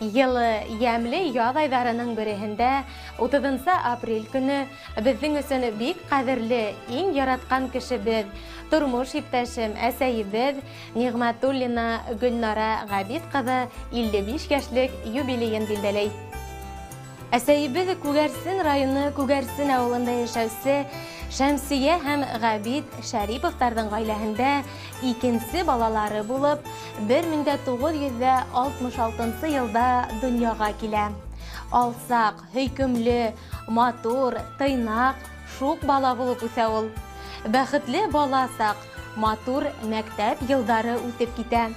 Йылы, йәмле яҙ айҙарының береһендә, 30 апрель көнө беҙҙең өсөн бик ҡәҙерле, иң яратҡан кешебеҙ, тормош иптәшем, әсәйебеҙ Ниғмәтуллина Гөлнара Ғәбит ҡыҙы 55 йәшлек юбилейын билдәләй. Әсәйебеҙ Күгәрсен районы Күгәрсен ауылында йәшәүсе Шәмсиә һәм Ғәбит Шәриповтарҙың ғаиләһендә икенсе балалары булып, 1966 йылда донъяға килә. Алсаҡ, һөйкөмлө, матур, тыйнаҡ, шуҡ бала булып үҫә ул. Бәхетле бала саҡ, матур мәктәп йылдары үтеп китә.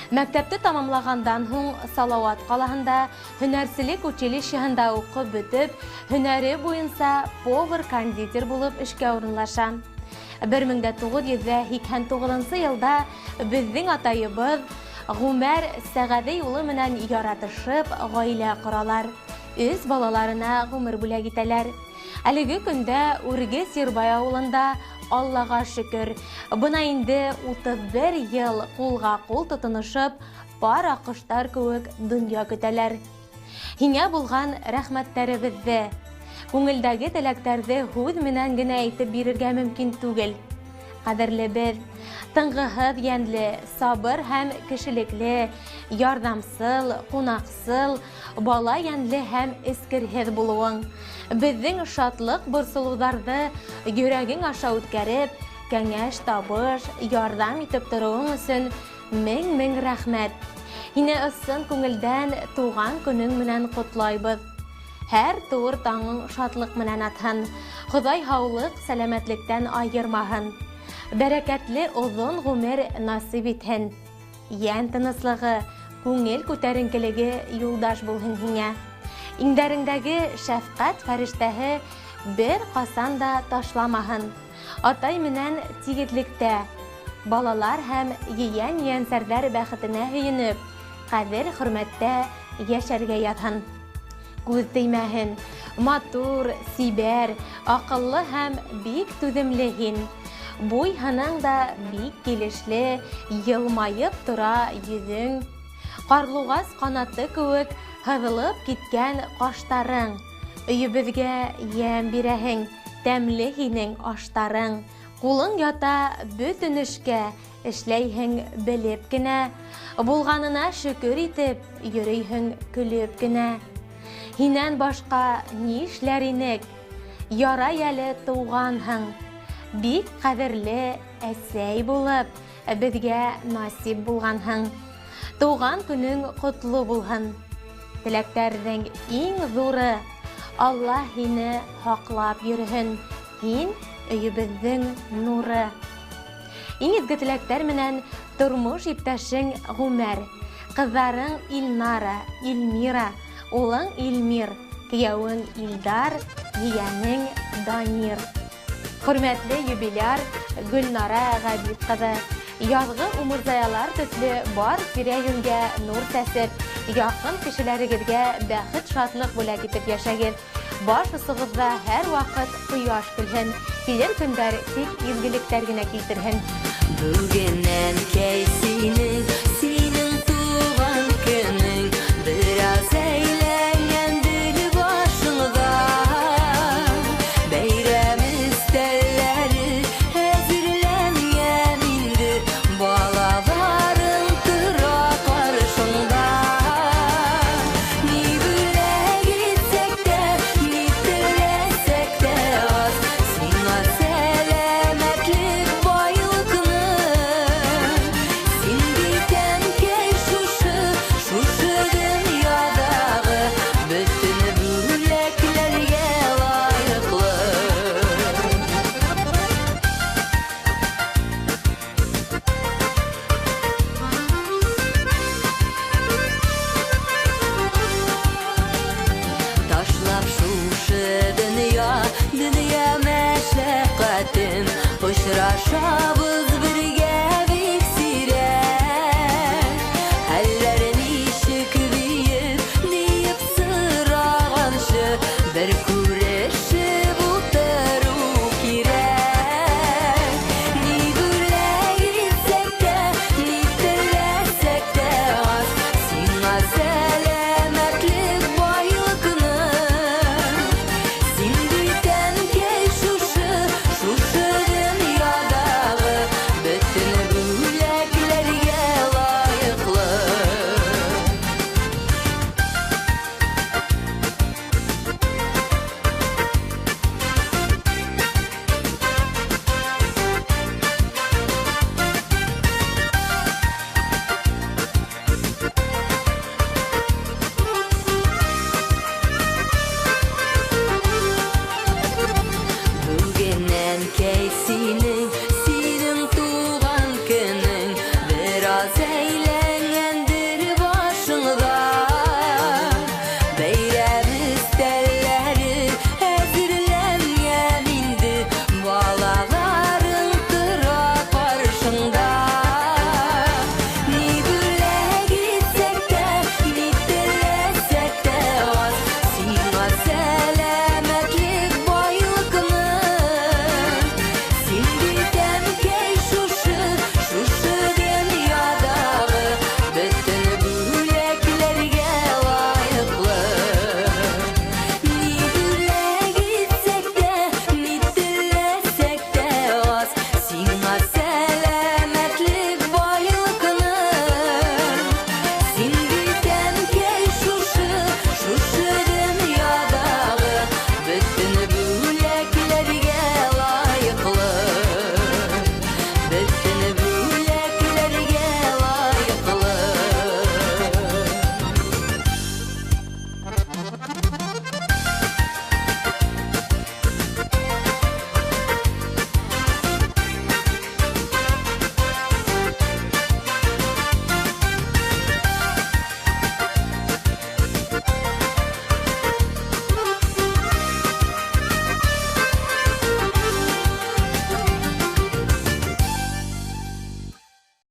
Мәктәпте тамамлағандан һуң Салауат ҡалаһында һөнәрселек училищеһында уҡып бөтөп, һөнәре буйынса повар-кондитер булып эшкә урынлаша. 1989 йылда беҙҙең атайыбыҙ Ғүмәр Сәғәҙей улы менән яратышып ғаилә ҡоралар. Өс балаларына ғүмер бүләк итәләр. Әлеге көндә Үрге Сирбай ауылында Аллаға шөкөр, бына инде 31 йыл ҡулға ҡул тотоношоп, пар аҡҡоштар кеүек донъя көтәләр. Һиңә булған рәхмәттәребеҙҙе, күңелдәге теләктәрҙе һүҙ менән генә әйтеп бирергә мөмкин түгел. Ҡәҙерлебеҙ, тынғыһыҙ йәнле, сабыр һәм кешелекле, ярҙамсыл, ҡунаҡсыл, бала йәнле һәм эскерһеҙ булыуың. Беҙҙең шатлыҡ борсолоуҙарҙы йөрәгең аша үткәреп, кәңәш, табыш, ярҙам итеп тороуың өсөн мең-мең рәхмәт. Һине ысын күңелдән тыуған көнөң менән ҡотлайбыҙ. Һәр тыуыр таңың шатлыҡ менән атһын. Хоҙай һаулыҡ, сәләмәтлектән айырмаһын. Бәрәкәтле оҙон ғүмер насип итһен. Йән тыныслығы, күңел күтәренкелеге юлдаш булһын һиңә. Иңдәреңдәге шәфҡәт фәрештәһе бер ҡасан да ташламаһын. Атай менән тигеҙлектә, балалар һәм ейән-ейәнсәрҙәр бәхетенә һөйөнөп, ҡәҙер-хөрмәттә йәшәргә яҙһын. Күҙ теймәһен, матур, сибәр, аҡыллы һәм бик түҙемле һин. Буй һының да бик килешле, йылмайып тора йөҙөң. Ҡарлуғас ҡанаты кеүек һыҙылып киткән ҡаштарың. Өйөбөҙгә йәм бирәһең, тәмле һинең аштарың. Ҡулың ята бөтөн эшкә, эшләйһең белеп кенә. Булғанына шөкөр итеп, йөрөйһөң көлөп кенә. Һинән башҡа ни эшләр инек? Ярай әле тыуғанһың. Бик ҡәҙерле әсәй булып, беҙгә насип булғанһың. Тыуған көнөң ҡотло булһын. Теләктәрҙең иң ҙуры, Алла һине һаҡлап йөрөһөн. Һин өйөбөҙҙөң нуры. Иң изге теләктәр менән тормош иптәшең Ғүмәр, ҡыҙҙарың Илнара, Илмира, улың Илмир, кейәүең Илдар, ейәнең Данир. Хөрмәтле юбиляр Гөлнара Ғәбит ҡыҙы, яҙғы умырзаялар төҫлө бар тирә-йүнгә нур сәсеп, яҡын кешеләрегеҙгә бәхет-шатлыҡ бүләк итеп йәшәгеҙ. Баш осоғоҙҙа һәр ваҡыт ҡояш көлһөн, килер көндәр тик изгелектәр генә килтерһен. Бөгөн әнкәй